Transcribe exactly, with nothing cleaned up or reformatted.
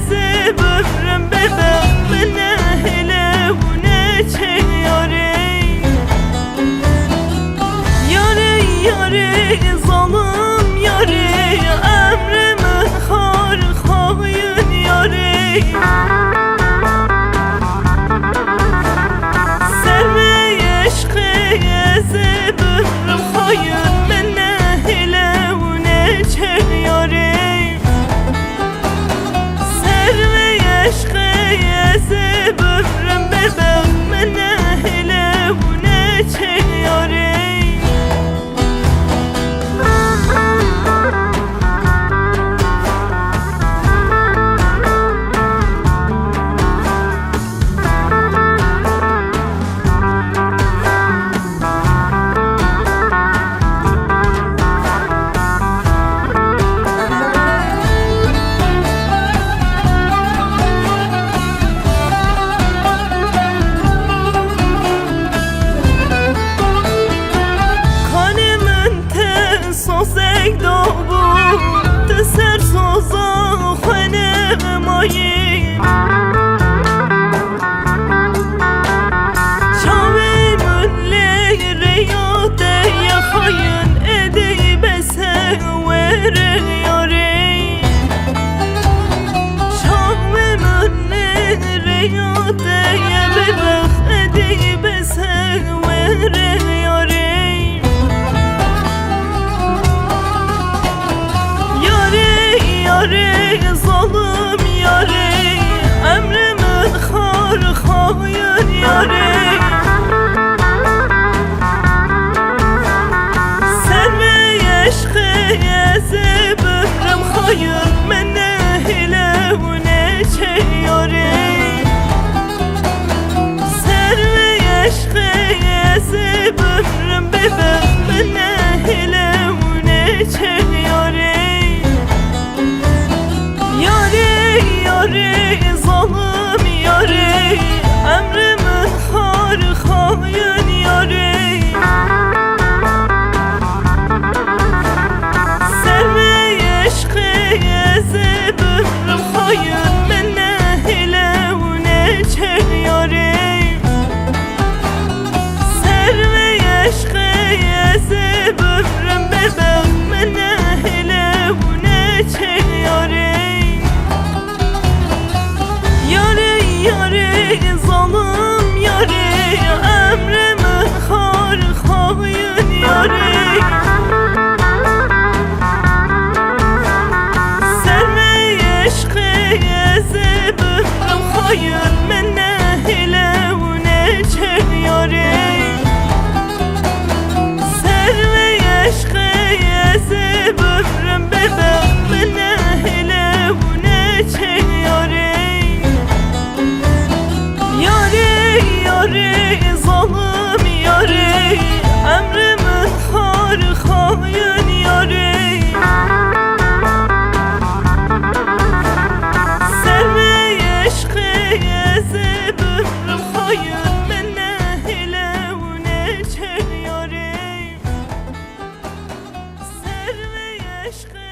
Zê bimrim bêbextî min nehêle û neçe yarê. Yarê, yarê, zalim yarê, emrê min xar xayîn yarê. Ser vê eşqê ez ê bimrim xayîn min nehêle û neçe yarê. Ser vê eşqê ez ê bimrim bêbextî min nehêle û neçe yarê. Kanê min te sozek dabû, tu ser soza xwe nemayî. Çavê min lê rêya te ye xayîn, êdî bes e were yarê. Çavê min lê rêya te ye bêbextî, êdî bes e were yarê. Yarê, yarê, zalim yarê, emrê min xar xayîn yarê. Ser vê eşqê ez ê bimrim xayîn min nehêle û neçe yarê. Ser vê eşqê ez ê bimrim bêbextî min nehêle û neçe yarê. Yarê, yarê, zalim yarê, emrê min xar xayîn yarê. Ser vê eşqê ez ê bimrim xayîn min nehêle û neçe yarê. Ser vê eşqê ez ê bimrim bêbextî min nehêle û neçe yarê. Yarê, yarê, zalim yarê, emrê min xar xayîn yarê. Ser vê eşqê ez ê bimrim xayîn min nehêle û neçe yarê. Ser vê eşqê ez ê bimrim bêbextî min nehêle û neçe yarê. Yarê, yarê, zalim yarê, emrê min xar xayîn yarê. Ser vê eşqê ez ê bimrim xayîn min nehêle û neçe yarê. Ser vê eşqê